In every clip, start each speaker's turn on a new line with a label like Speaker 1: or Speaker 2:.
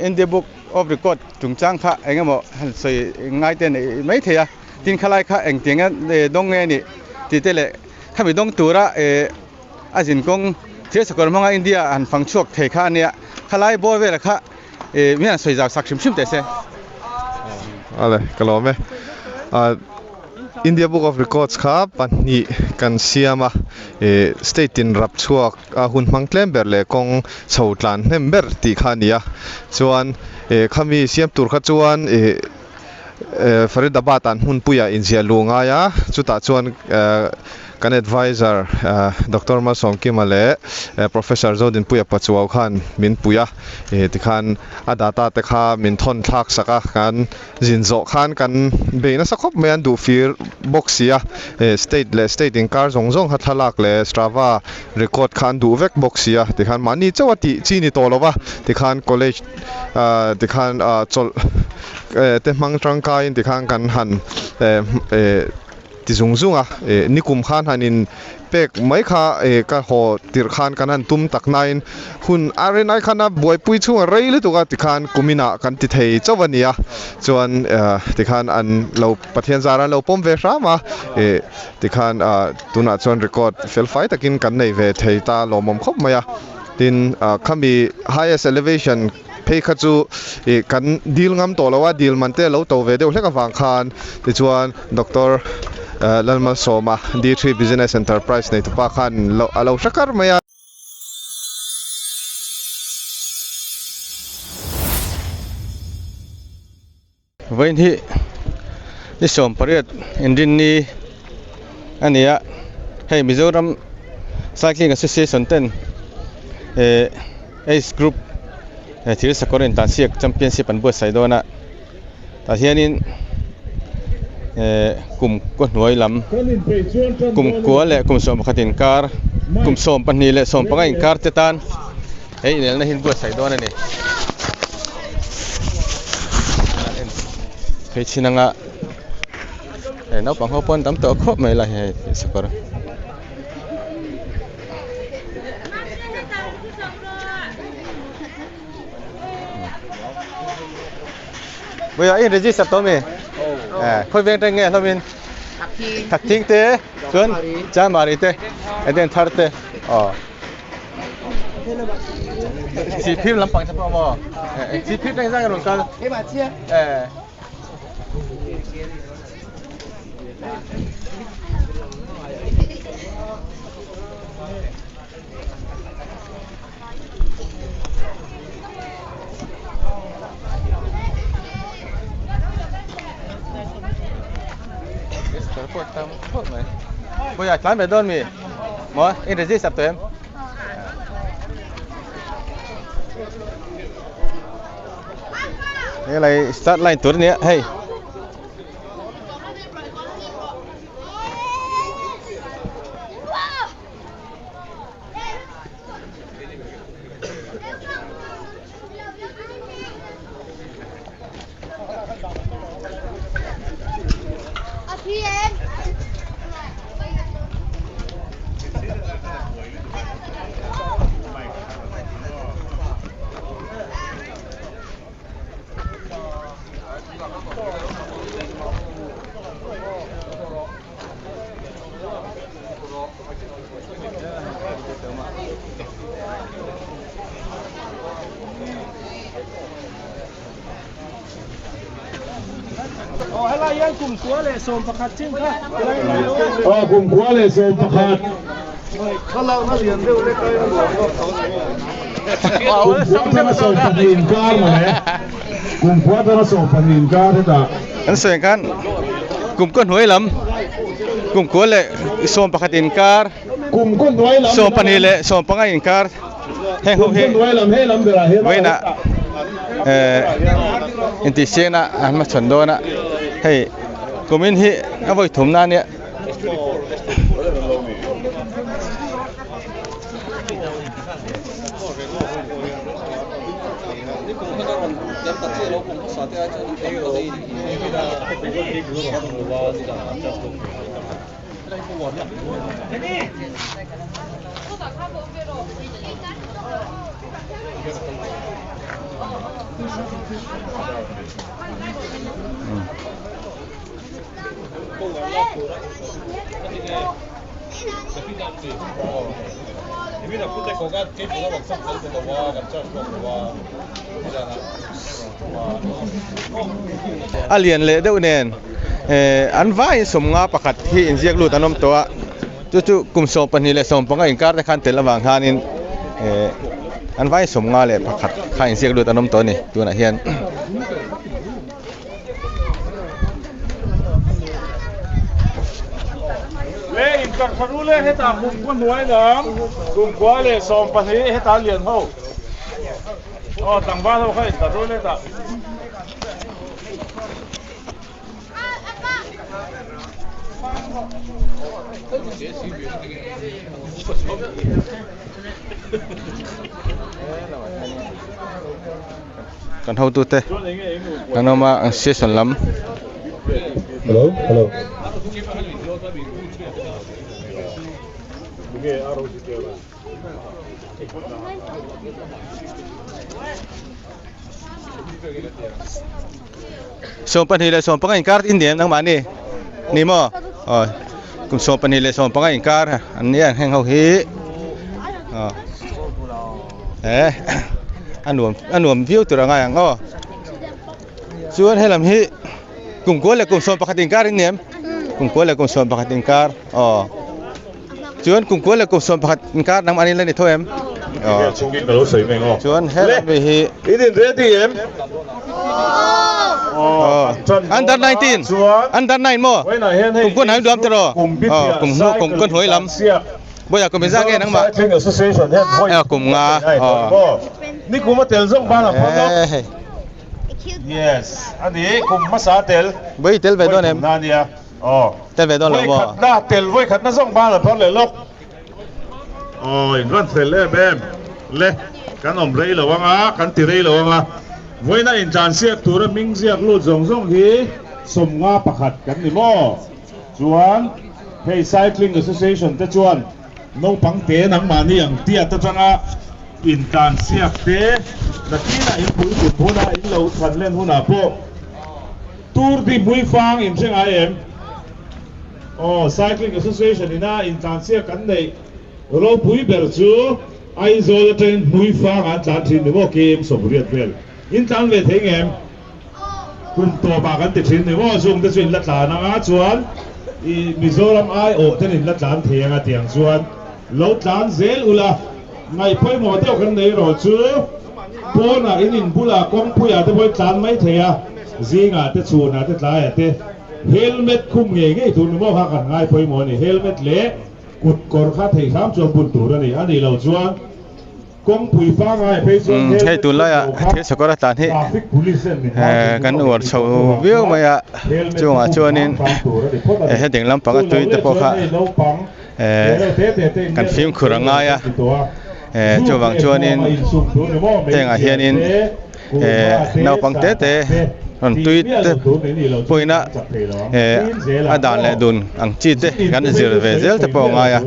Speaker 1: India Book of Record chungchang kha eng emaw han sawi ngai te a nei mai thei a, tin khalai kha engtiang a dawng nge a nih tih te leh khami dawng tura a zinkawng thil sakawr hmanga India han fang chhuak thei kha a nia, khalai bawr velah kha min han sawi zau sak hrim hrim teh se.
Speaker 2: Ale, ka lawm e. India Book of Records kha pahnih kan siam a, state in rap chhuak a hun hmang tlem ber leh kawng chho tlan hnem ber tih kha a ni a. Chuan khami siam tur kha chuan Faridabad an hmunpuiah inziah luh ngai a, chutah chuan kan advisor Doctor Malsawmkima leh Professor Zodinpuia Pachuau khan min pui a, tikhan a data te kha min thawn thlak sak a, kan Zin zawh khan kan bei nasa khawp mai a, an duh fir bawk si a, state leh state inkar zawng zawng kha thlalak leh Strava record kha an duh vek bawk si a, tikhan mahni chauh a tih chi ni tawh lo va, tikhan college tikhan chawlh te hmang tangkaiin tikhan kan han ti zung zung a, nikum khan han in pek mai kha ka haw tirh khan kan han tum tak nain hun a rin ai khan a buaipui chhung a rei lutuk a tikhan kuminah kan ti thei chauh a ni a, chuan tikhan an lo Pathian zar an lo pawm ve hram a, tikhan tunah chuan record fel fai takin kan nei ve thei ta lawmawm khawp mai a, tin khami highest elevation Phei kha chu ih kan dil ngam tawh lo a, dil man te a lo to ve deuh hlek avang khan tichuan Doctor Lalmalsawma D three Business Enterprise neitupa khan a lo hre kar mai a.
Speaker 1: Vawiin hi ni 18 inrinni a ni a, hei Mizoram Cycling Association ten eh age group thil sakawr intansiak championship an buatsaih dawn a, tah hianin eh kum kaw hnuai lam kum kua leh kum 11 inkar kum 12 leh 15 inkar te tan Hei inelna hi an buatsaih dawn a ni. Phei chhin anga hei naupang ho pawh an tam tawh khawp mai lai hei sakawr. Bawia in register tawh mi? Eh, khawi veng teng nge hlawmin? Thakthing te, chuan Chanmari te, Eden thar te. Aw. Chi phim lampang te pawh maw? Chi phim teng zang rawn kal. Eh. Report tam khawp mai. Bawia tlai mai dawn mi? Maw? In register tawh em? Helai start line tur ania hei.
Speaker 3: Kum kua leh 11 kum kua atanga 12 inkar mawle kum kua atanga 12 inkar hetah.
Speaker 1: An sawi ang khan kum kaw hnuai lam kum kua leh 11 inkar 12 leh 15 inkar heng ho hi vawiinah eh intihsiakna an hmachhawn dawn a hei kumin hi a vawi thumna a nia. A lian leh deuh nen eh an vaiin sawmnga pakhat hi inziak lut an awm tawh a chu chu kum 12 leh 15 inkar te khan tel avang khanin eh an vaiin sawmnga leh pakhat kha inziak lut an awm tawh a ni tunah hian.
Speaker 3: Le inkar kha ru le hetah kum khua hnuai lam kum khua leh 12 hetah lian ho aw tlangval ho kha inkar ru le hetah.
Speaker 1: Kan hotute kan awm a an session lam.
Speaker 3: Hello hello.
Speaker 1: 12 leh 15 inkar in ni em nangmahni ni maw aw kum 12 leh 15 inkar an nia heng ho hi aw eh a nuam a nuam viau tur a ngai ang aw chuan helam hi kum kua leh kum 11 inkar in ni em kum kua leh kum 11 inkar aw chuan kum kua leh kum 11 inkar nangmahni la ni tho em aw chuan helam hi
Speaker 3: In in ready em?
Speaker 1: Oh, under 19 under 9 mo kum kun hai duam tero oh kum nu kum kun hoi lam boya kum za nge nang ma
Speaker 3: Cycling Association hian voi
Speaker 1: eh kum nga oh
Speaker 3: ni kum a tel zawng ban a phawt
Speaker 1: eh
Speaker 3: Yes ani kum hmasa tel
Speaker 1: boi tel ve don em
Speaker 3: na nia oh
Speaker 1: tel ve don lo
Speaker 3: voi
Speaker 1: mo
Speaker 3: khat na tel voi khat na zawng ban a phawt leh lawk oh in ran fel em em le kan awm rei lo anga kan ti rei lo anga voina in tlan siak tura ming ziak lut zawng zawng hi 51 kan ni maw chuan hei Cycling Association te chuan naupang te nangmahni ang tiat atanga in tlan siak te nakinah in pui tum huna in lo than len hunah pawh tur di mui fang in hre ngai em oh Cycling Association ina in tlan siak kan nei ropui ber chu Aizawl atangin mui fang an tlan thin ni maw kem 80 vel in tlan ve thei ngem kum tawpah kan ti thin ni maw chung te chu in la tlan anga chuan i Mizoram ai awh ten in la tlan thei anga tiang chuan lo tlan zel ula ngai pawimawh deuh kan nei rawh chu pawnah in in bulah kawngpuiah te pawhin tlan mai thei a zingah te chhunah te tlaiah te helmet khum ngei ngei tur ni maw kha kan ngai pawimawh a ni helmet leh kut kawr kha thei hram chuan bun tur a ni ani lo chuan kawngpui pangai phei chuan
Speaker 1: hei tun laiah thil sakawr a tlan hi
Speaker 3: traffic police en min
Speaker 1: kan uar chho viau mai a chungah chuanin he ding lampang a tui te pawh kha kan fimkhur a ngai a chuvang chuanin hengah hianin naupang te te rawn tui te pawhin a a dan leh dun ang chi te kan zir ve zel te pawh a ngai a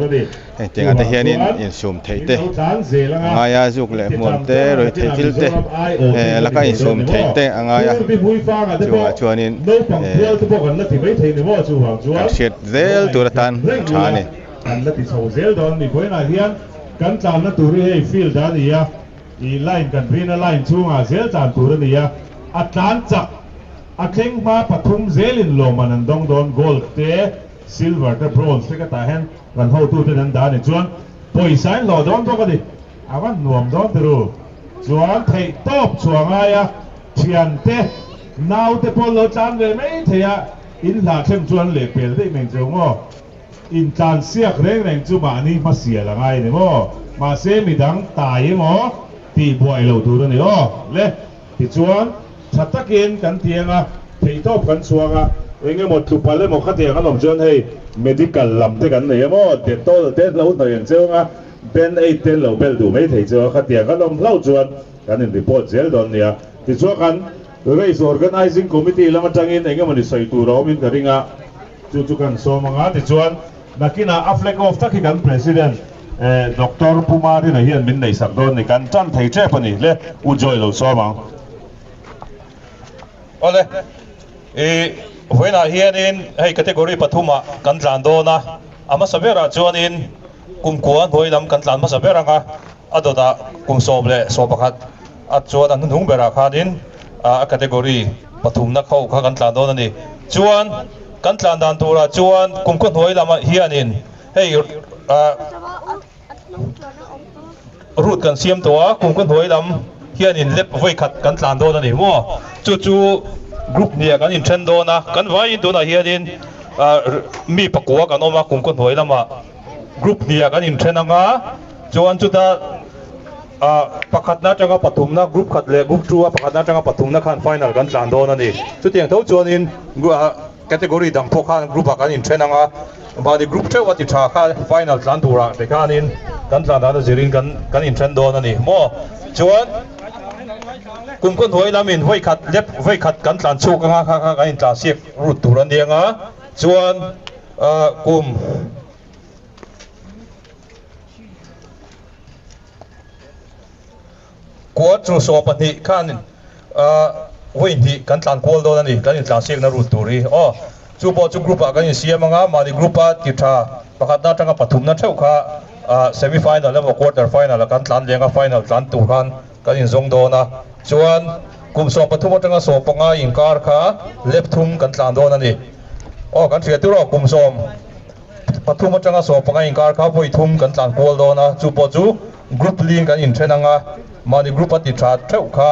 Speaker 1: heng tiangah te hianin insum theih te a ngai a zuk leh hmuam te ruih theih thil te laka insum theih te a ngai a chungah chuanin kan hriat zel tur atan a tha a ni.
Speaker 3: Kan la ti chho zel dawn ni vawiinah hian kan tlanna tur hi hei field a ni a i line kan rina line chungah zel tlan tur a ni a a tlan chak a thleng hma pathum zelin lawman an dawng dawn gold te silver te bronze te ka tah hian kan hotu ten an dah a ni chuan pawisa in hlawh dawn bawk a ni a van nuam dawn tiru chuan theih tawp chhuah ngai a thian te nau te pawh lo tlan ve mai thei a in hlah thleng chuan leh pel daih mai cheu maw in tlan siak reng reng chu mahni hmasial a ngai ni maw mahse midang tai emaw tih buai lo tur a ni aw le tichuan tha takin kan tianga theih tawp kan chhuang a engemaw tlupal emaw khatiang an awm chuan hei medical lam te kan nei emaw dettol te lo hnawih ang cheu anga band aid te lo bel duh mai thei cheu a khatiang kan awm hlauh chuan kan in report zel dawn nia tichuan kan race organizing committee lam atangin engemaw ni sawi tur a awmin ka ringa chu chu kan sawm anga tichuan nakina a flag off tak hi kan president Dr. Pumarina hian min nei sak dawn ni kan tan thei tep ani le u joy lo sawm ang.
Speaker 4: Awle i vawiinah hianin hei category pathumah kan tlan dawn a, a hmasa berah chuanin kum kua hnuai lam kan tlan hmasa ber ang a, a dawtah kum 11 a chuan a hnuhnung berah khanin a category pathumna kho kha kan tlan dawn a ni. Chuan kan tlan dan turah chuan kum kua hnuai lamah hianin hei route kan siam tawh a, kum kua hnuai lam hianin lap vawi khat kan tlan dawn a ni maw? Chu chu group hniah kan inthen dawn a, kan vaiin tunah hianin mi pakua kan awm a, kum kua hnuai lamah group hniah kan inthen ang a, chuan chuta pakhatna atanga pathumna group khat leh group 2 a pakhatna atanga pathumna khan final kan tlan dawn a ni. Chutiang tho chuanin category dang pawh khan group ah kan inthen ang a, mahni group theuh a ti tha kha final tlan turah te khanin kan tlan dan a zirin kan kan inthen dawn a ni maw. Chuan kum khaw hnuai lamin vawi khat lep vawi khat kan tlan chhuak anga kha kha kan intlan siak route tur a ni ang a, chuan kum kua chu 12 khan vawi hnih kan tlan kual dawn a ni, kan intlan siakna route tur hi aw. Chu pawh chu group ah kan insiam ang a, mahni group a ti tha pakhatna atanga pathumna theuh kha semi final emaw quarter final ah kan tlan leng a, final tlan tur khan kan inzawng dawn a. Chuan kum 13 atanga 15 inkar kha lap thum kan tlan dawn a ni. Aw kan hriat tur aw, kum 13 atanga 15 inkar kha vawi thum kan tlan kual dawn a, chu pawh chu group ling kan inthen ang a, mahni group a ti tha theuh kha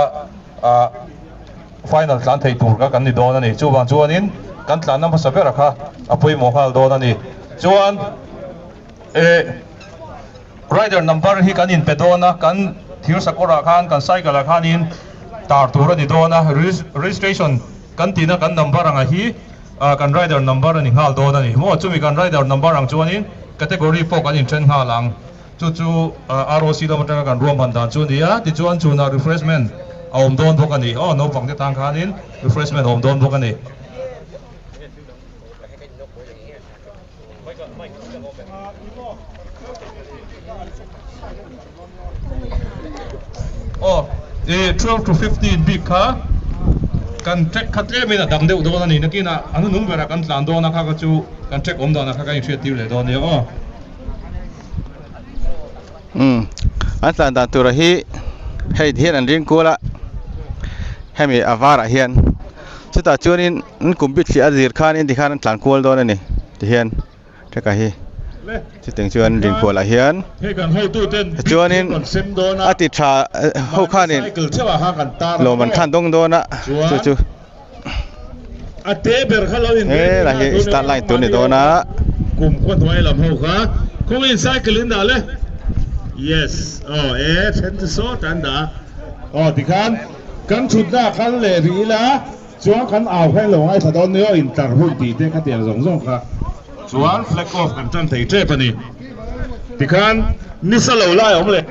Speaker 4: final tlan thei tur kha kan ni dawn a ni. Chuvang chuanin kan tlanna hmasa berah kha a pawimawh nghal dawn a ni. Chuan rider number hi kan inpe dawn a, kan thir sakawrah khan kan cycle ah khanin tar tur a ni dawn a, registration kan tihna kan number anga hi kan rider number a ni nghal dawn a ni. Maw chumi kan rider number ang chuanin category pawh kan inthen nghal ang. Chu chu ROC lam atanga kan ruahman dan chu a ni a, tichuan chhunah refreshment a awm dawn bawk a ni. Aw naupang te tan khanin refreshment a awm dawn bawk a ni. Aw i 12 to 15 bik kha kan track kha tlemin a dang deuh dawn a ni. Nakinah a hnuhnung berah kan tlan dawn a, kha kha chu kan track awm danah kha kan inhriat tir leh dawn a nia aw.
Speaker 1: An tlan dan turah hi hei hian an ring kual a, hemi a varah hian chutah chuanin an kum bik thliah a zir khanin tikhan an tlan kual dawn a ni tihian teka hi chutiang chuan ring kualah hian tichuanin a ti tha ho khanin lawm an khan dawng dawn a chu chu he lai hi start line tur a ni dawn a.
Speaker 3: Kum khaw hnuai lam ho kha khawngin cycle in dah le. Yes, aw e then chu sawt an dah. Aw tikhan kan thutna kal leh rih ila chuan kan au kha in lo ngaithla dawn nia in tlar hun tih te khatiang zawng zawng kha chuan flag off kan tan thei tep a ni. Tikhan nisa lo lai a awm leh.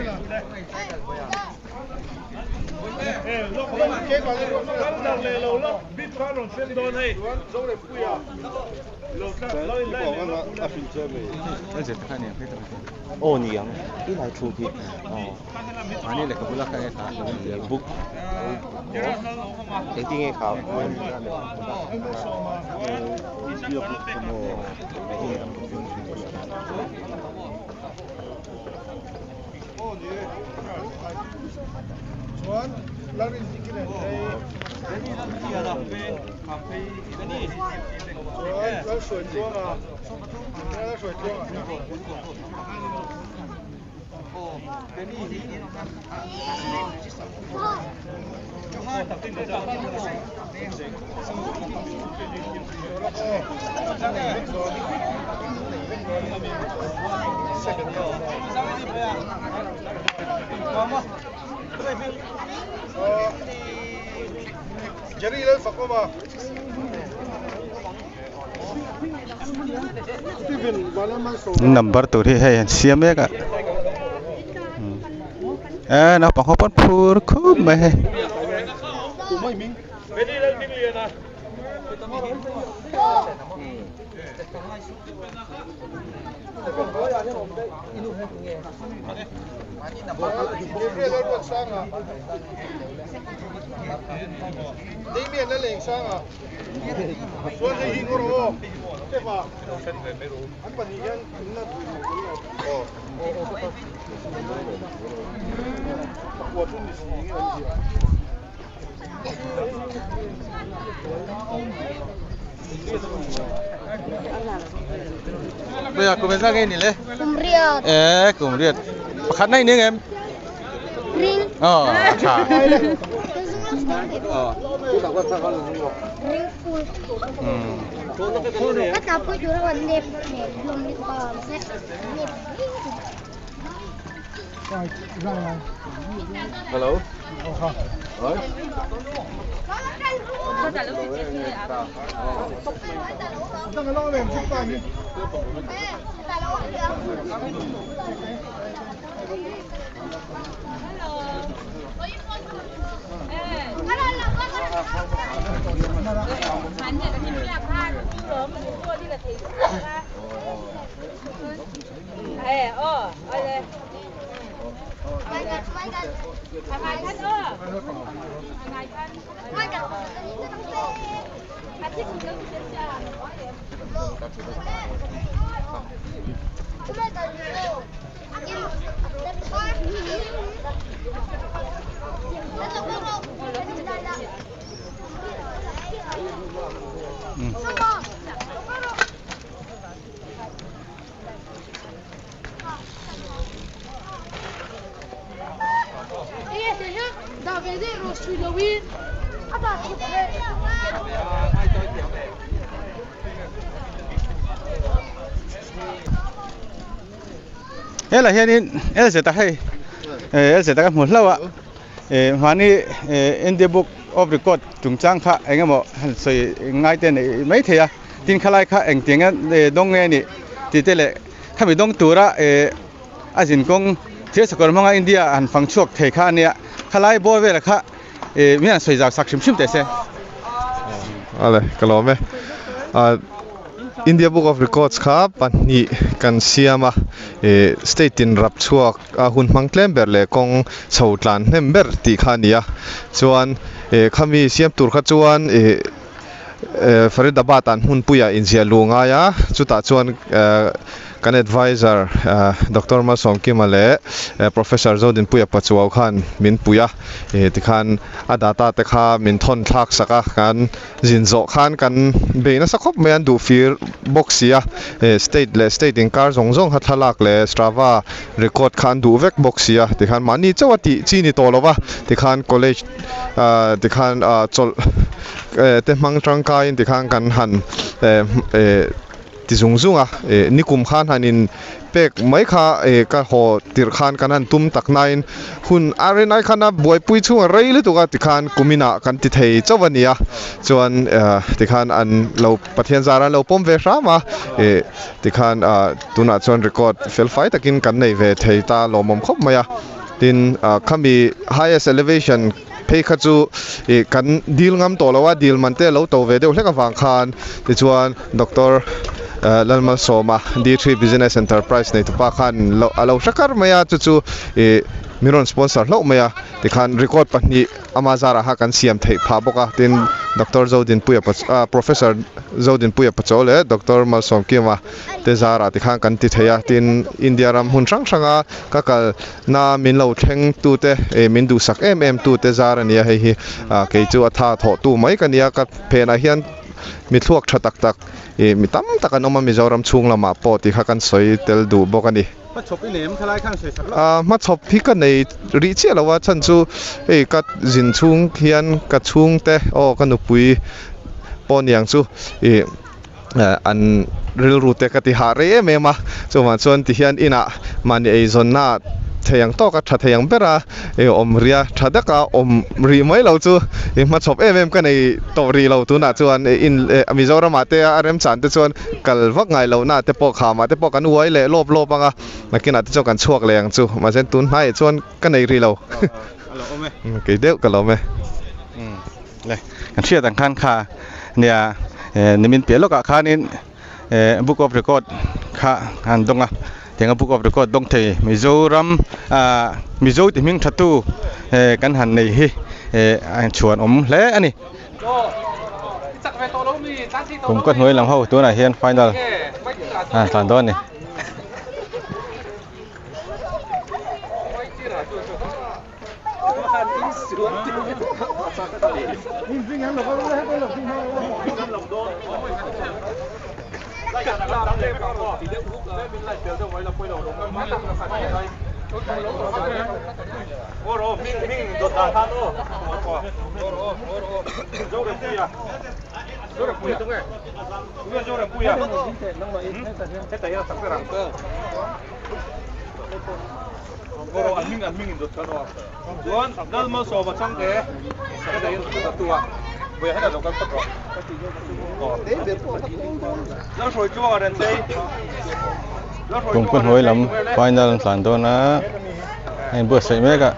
Speaker 1: Number tur hi hei an siam mek a e naupang ho pawn phur khup mai hei. Bây giờ cùng ra nghe nè le.
Speaker 5: Kum riat.
Speaker 1: Ê, kum riat. Pakhat nai neng em.
Speaker 5: Ring.
Speaker 1: Ờ, tha. Ờ.
Speaker 5: Ring full.
Speaker 1: Ừ.
Speaker 5: Các cặp của chú nó còn đẹp đẹp luôn đi còn sẽ đẹp.
Speaker 1: Hello. Rồi. Hela hianin LZ ta hei LZ ta ka hmu hlauh a mahni India Book of Record chungchang kha engemaw han sawi ngai te nei mai thei a tin khalai kha engtiang a dawng nge ni tih te leh khami dawng tura a zin kawng thil sakawr hmanga India han fang chhuak thei kha ania khalai bawr velah kha min han sawi zau sak hrim hrim teh se.
Speaker 2: Ale ka lawm e India Book of Records kha pahnih kan siam a ih state in rap chhuak a hun hmang tlem ber leh kawng chho tlan hnem ber tih kha a ni a chuan ih khami siam tur kha chuan ih Faridabad an hmunpuiah inziah luh ngai a chutah chuan kan advisor Doctor Malsawmkima leh Professor Zodinpuia Pachuau khan min pui a ih tikhan a data te kha min thawn thlak sak a kan Zin zawh khan kan bei nasa khawp mai a, an duh fir bawk si a, state leh state inkar zawng zawng kha thlalak leh Strava record kha an duh vek bawk si a, tikhan mahni chauh a tih chi ni tawh lo va, tikhan college tikhan chawlh te hmang tangkaiin tikhan kan han ti zung zung a, nikum khan han in pek mai kha ka haw tirh khan kan han tum tak nain hun a rin ai khan a buaipui chhung a rei lutuk a tikhan kuminah kan ti thei chauh a ni a, chuan tikhan an lo Pathian zar an lo pawm ve hram a, tikhan tunah chuan record fel fai takin kan nei ve thei ta lawmawm khawp mai a, tin khami highest elevation phei kha chu ih kan dil ngam tawh lo a, dil man te a lo to ve deuh hlek avang khan tichuan Doctor Lalmalsawma D three Business Enterprise neitupa khan a lo hre kar mai a, chu chu ih min rawn sponsor hlauh mai a, tikhan record pahnih ama zarah kha kan siam theih phah bawk a, tin Doctor Zodinpuia Professor Zodinpuia Pachaw leh Doctor Malsawmkima te zarah tikhan kan ti thei a, tin India ram hmun hrang hranga ka kal Na min lo thleng tute eh min duhsak em em tute zar a nia hei hi ah kei chu a tha thawh tu mai ka nia ka phenah hian mi thluak tha tak tak ih mi tam tak an awm a Mizoram chhung lamah pawh tih kha kan sawi tel duh bawk a ni.
Speaker 1: Hmachhawp i nei em khalai khan sawi sak lo?
Speaker 2: Ah hmachhawp hi ka nei rih chiah lo a chhan chu hei ka zin chhung hian ka chhungte aw ka nupui pawh niang chu ih an rilru te ka ti hah rei em em a, chuvang chuan tihian inah mahni eizawnna thei ang tawka tha thei ang bera i awm rih a, tha daka awm rih mai lo chu i hmachhawp em em ka nei tawh rih lo tunah chuan in Mizoramah te a remchan te chuan kal vak ngai lohna te pawh khamah te pawh kan uai leh lawp lawp ang a, nakinah te chuan kan chhuak leh ang chu mahse tun hnaiah chuan ka nei rih lo, kei deuh ka lawm e.
Speaker 1: Le kan hriat ang khan kha nia nimin piah lawkah khanin book of record kha an dawng a tianga book of record dawng thei Mizoram ah Mizo ti hming tha tu kan han nei hi a chhuan awm hle a ni. Kum ka hnuai lam ho tunah hian final an tlan dawn a ni. Kum ka hnuai lam final an tlan dawn a a inbuatsaih mek a.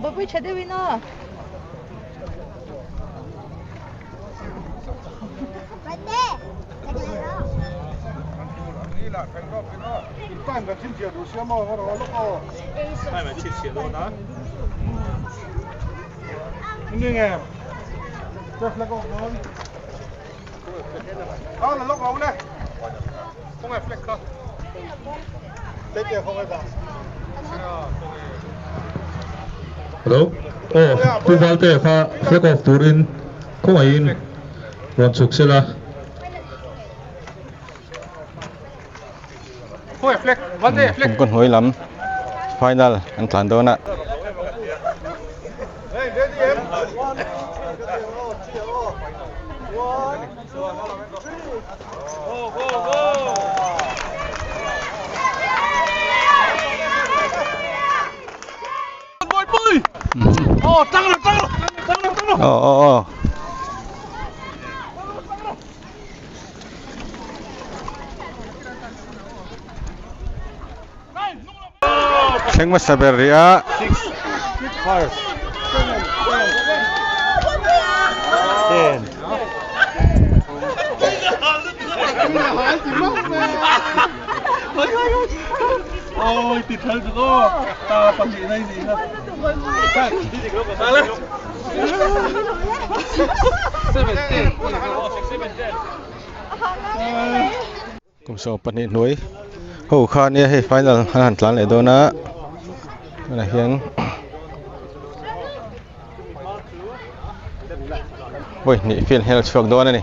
Speaker 6: Bawpui tha deuhin aw.
Speaker 4: Hello aw Pu Valte kha flag off turin khawngaihin rawn chhuk sela.
Speaker 1: Kum ka hnuai lam final an tlan dawn a. Aw aw aw. Thleng hmasa ber rih a. Kum 12 hnuai ho kha nia hei final an han tlan leh dawn a tunah hian vawi hnih field hian a chhuak dawn a ni.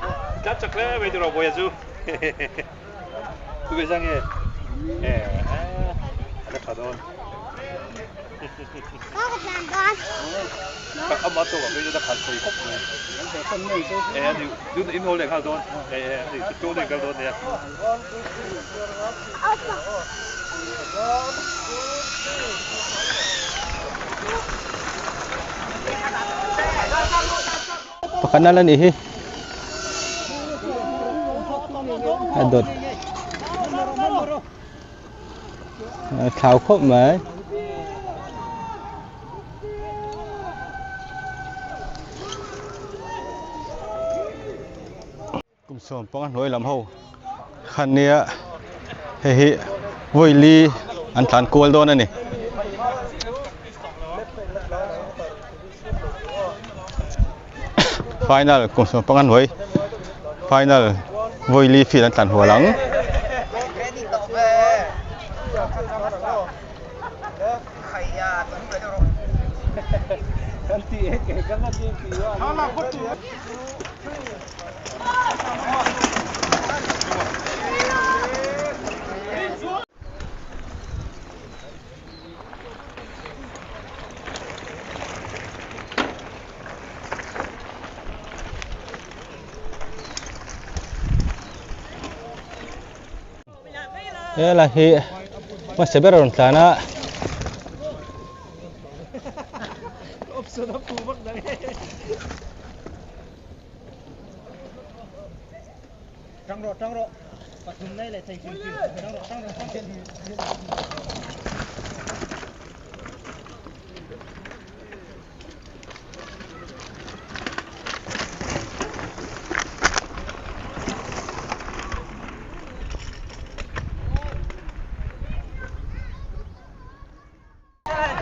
Speaker 1: Pakhatna la nih hi a dawt a thlau khawp mai. Kum sawm panga hnuai lam ho khan nia hei hi vawi li an tlan kual dawn a ni. Final kum sawm panga hnuai final vawi li field an tlan hual ang. Helai hi hmasa ber a rawn tlan a.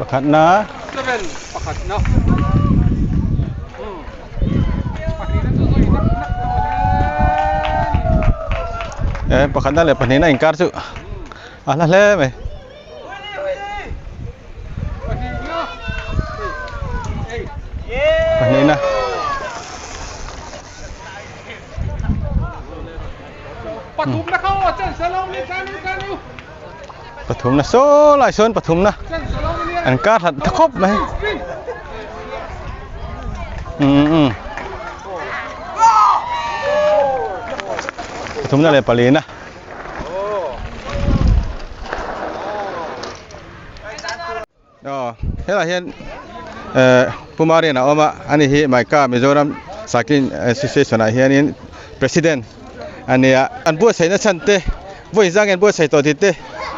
Speaker 1: Pakhatna.
Speaker 6: Seven pakhatna.
Speaker 1: Eh pakhatna leh pahnihna inkar chu a hla hle mai. Pahnihna.
Speaker 6: Pathumna kha aw chen selo ni kanu kanu.
Speaker 1: Pathumna saw lai sawn pathumna an kar hlat ta khawp mai. Um um. Pathumna leh palina. Aw helaiah hian eh Pu Marian a awm a ani hi Maika Mizoram Cycling Association ah hianin President a nia an buatsaihna chhan te vawi zang hian buatsaih tawh tih te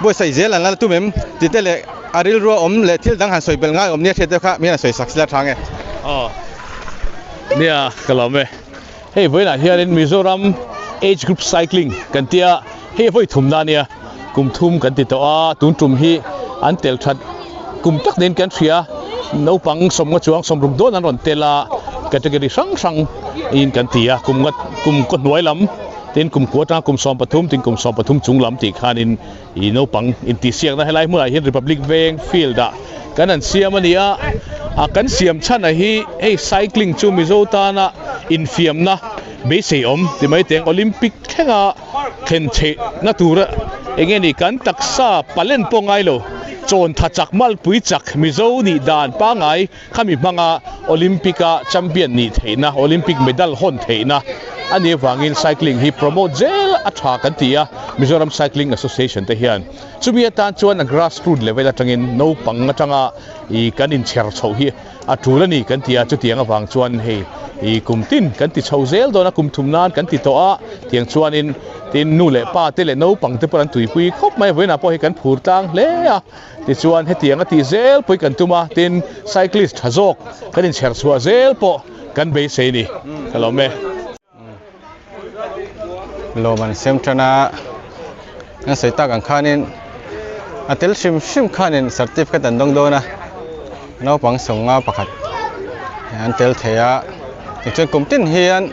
Speaker 1: buatsaih zel an la tum em tih te leh a rilru a awm leh thil dang han sawi belh ngai awm nia hriat deuh kha mi hian a sawi sak sila tha nge.
Speaker 7: Aw nia ka lawm e hei vawiinah hianin Mizoram Age Group Cycling kan tia hei vawi thumna a nia. Kum thum kan ti tawh a, tun tum hi an tel that kum tak niin kan hria. Naupang sawmnga chuang sawmruk dawn an rawn tel a, category hrang hrang in kan ti a, kum nga kum kaw hnuai lam tin kum kua atanga kum 13 tin kum 13 chung lam tih khanin ih naupang intihsiakna helai hmunah hian Republic Veng field ah kan han siam a ni a, a kan siam chhan a hi hei cycling chu Mizo tana infiamna beisei awm ti mai teng Olympic thlenga Thlen theihna tura eng nge ni kan taksa palen pawh ngai lo, chawn tha chak malpui chak Mizo nih dan pangngai khami hmanga Olympic-a champion nih theihna, Olympic medal hawn theihna a nih avangin cycling hi promote zel a tha kan ti a, Mizoram Cycling Association te hian. Chumi atan chuan a grassroot level atangin naupang atanga ih kan inchher chhoh hi A tul a ni kan ti a, chutiang avang chuan hei i kum tin kan ti chho zel dawn a, kum thum nan kan ti tawh a, tiang chuanin tin nu leh pa te leh naupang te pawh an tuipui khawp mai a, vawiinah pawh hei kan phur tlang hle a, tichuan hetiang a tih zel pawh hi kan tum a, tin cyclist tha zawk kan inchher chhuah zel pawh kan beisei a ni, ka lawm e.
Speaker 1: Lawm an sem tan a, an sawi tak ang khanin a tel hrim hrim khanin certificate an dawng dawn a, naupang sawmnga pakhat an tel thei a, tichuan kum tin hian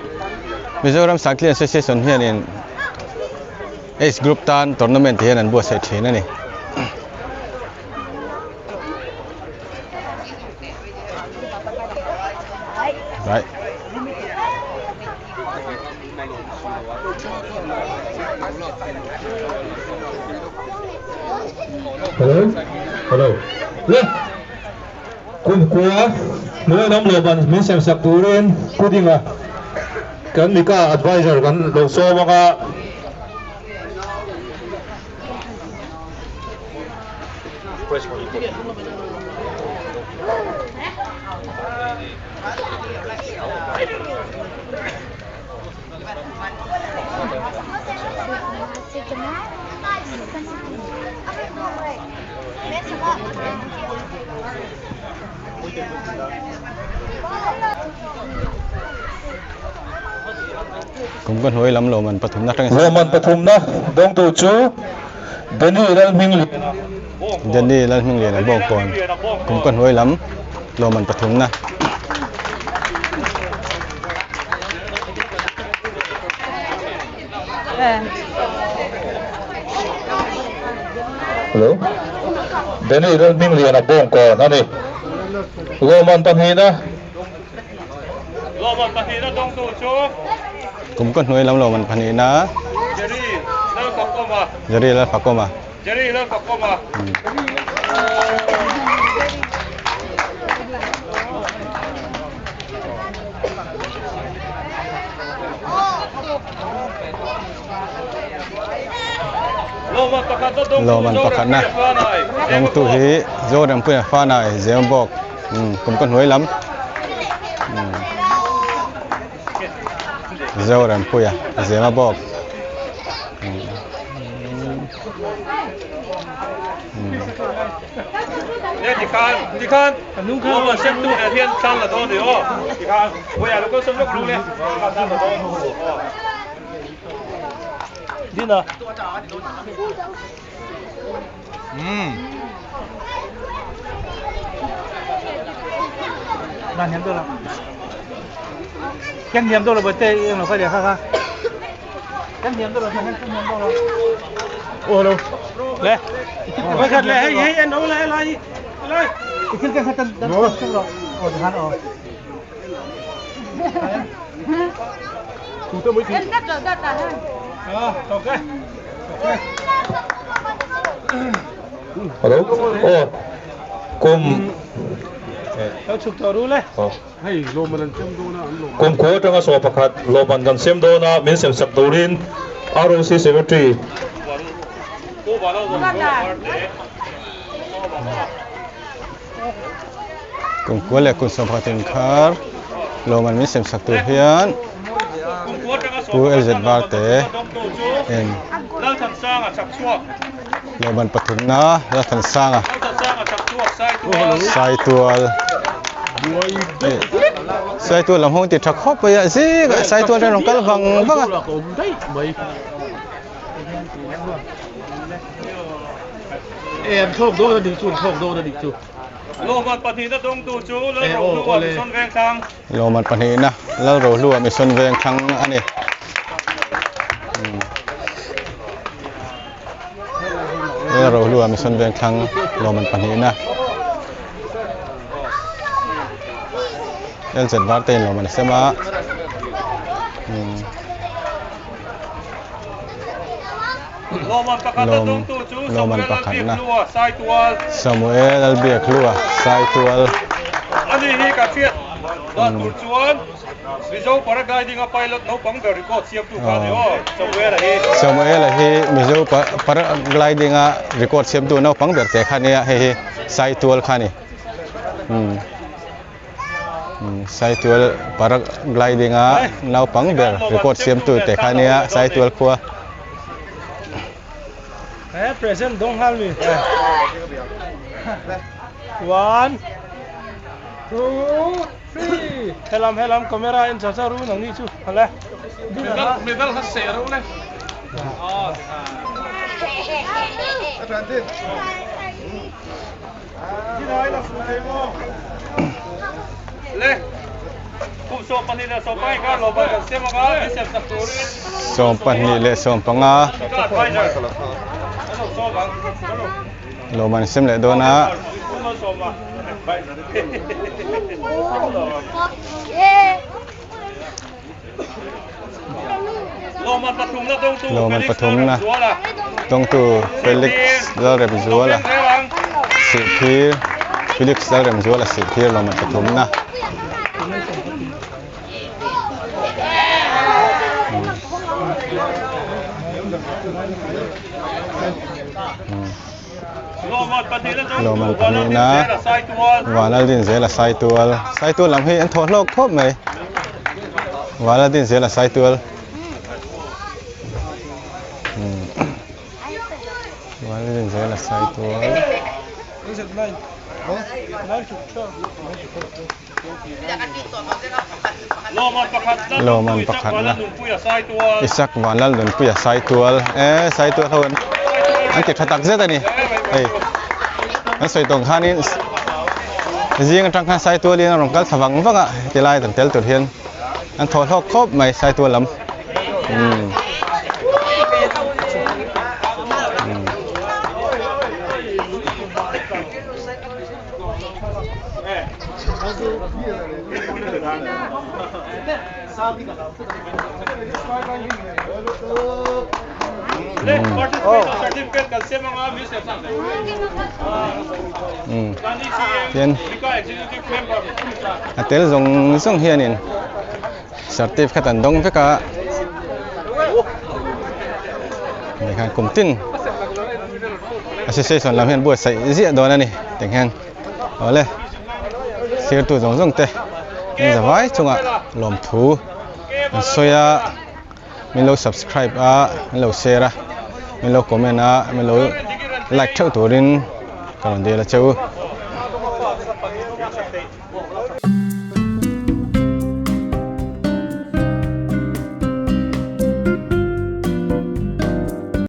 Speaker 1: Mizoram Cycling Association hianin age group tan tournament hian an buatsaih thin a ni. Right.
Speaker 4: Hello Hello Le Kum kua hnuai lam lo ban min sem sak turin puding a kan mika advisor kan lo sawm anga.
Speaker 1: Kum ka hnuai lam lawmman pathumna atangin
Speaker 4: Lawmman pathumna dawngtu chu Danny Lalhmingliana
Speaker 1: Danny Lalhmingliana Bawngkawn kum ka hnuai lam lawmman pathumna.
Speaker 4: Hello Danny Lalhmingliana Bawngkawn a ni. Lawmman pahnihna Lawmman pahnihna dawngtu chu
Speaker 1: Kum ka hnuai lam lawmman pahnihna
Speaker 4: Jerry Lalfakawma
Speaker 1: Jerry Lalfakawma
Speaker 4: Jerry Lalfakawma
Speaker 1: Lawmman pakhatna dawngtu hi Zorampuia Fanai Zembawk kum ka hnuai lam Zorampuia Zemabawk.
Speaker 4: Hello aw kum kum khua atanga saw pakhat lawmman kan sem dawn a min sem sak turin ROC secretary
Speaker 1: Kum kua leh kum sawm pakhat inkhar lawmman min sem sak tur hian Pu LZ Varte en lawmman pathumna Lalthansanga Saitual Saitual lam hawng ti tha khawp mai a zing ah Saitual hian rawn kal vang vang a. Lawmman pahnihna Lalrohlua Mission Vengthlang a ni. Lalrohlua Mission Vengthlang lawmman pahnihna. LZ Varte in lawmman a sem a. Lawmman pakhatna Samuel Lalbiakhlua Saitual.
Speaker 4: Ani hi ka hriat dan tur chuan Mizo paragliding a pilot naupang ber record siamtu kha a ni aw Samuel a hi.
Speaker 1: Samuel a hi Mizo paragliding a record siamtu naupang ber te kha a nia hei hi Saitual kha a ni. Saitual paragliding a naupang ber record siamtu te kha ania Saitual khua. Sawmpahnih leh sawmpanga lawm an sem leh dawn a. Lawmman pathumna dawngtu Felix Lalremzuala Sihphir Felix Lalremzuala Sihphir lawmman pathumna. Lawmman pahnihna Vanaldin zela Saitual Saitual lam hi an thaw hlawk khawp mai. Vanlaltinzela Saitual Vanlaltinzela Saitual Lawman pakhatna Isak Vanlalnunpuia Saitual e Saitual ho an ti tha tak zet a ni hei an sawi tawng khanin zing atang khan Saitualin a rawn kal thla vang vang a heti lai kan tel tur hian an thaw hlawk khawp mai Saitual lam umm. Tin a tel zawng zawng hianin certificate an dawng vek a tikhan kum tin association lam hian buatsaih ziah dawn a ni tikhian. Awle thirtu zawng zawng te an za vai chungah lawmthu an sawi a min lo subscribe a min lo share a min lo comment a min lo like theuh turin ka rawn dil a che u.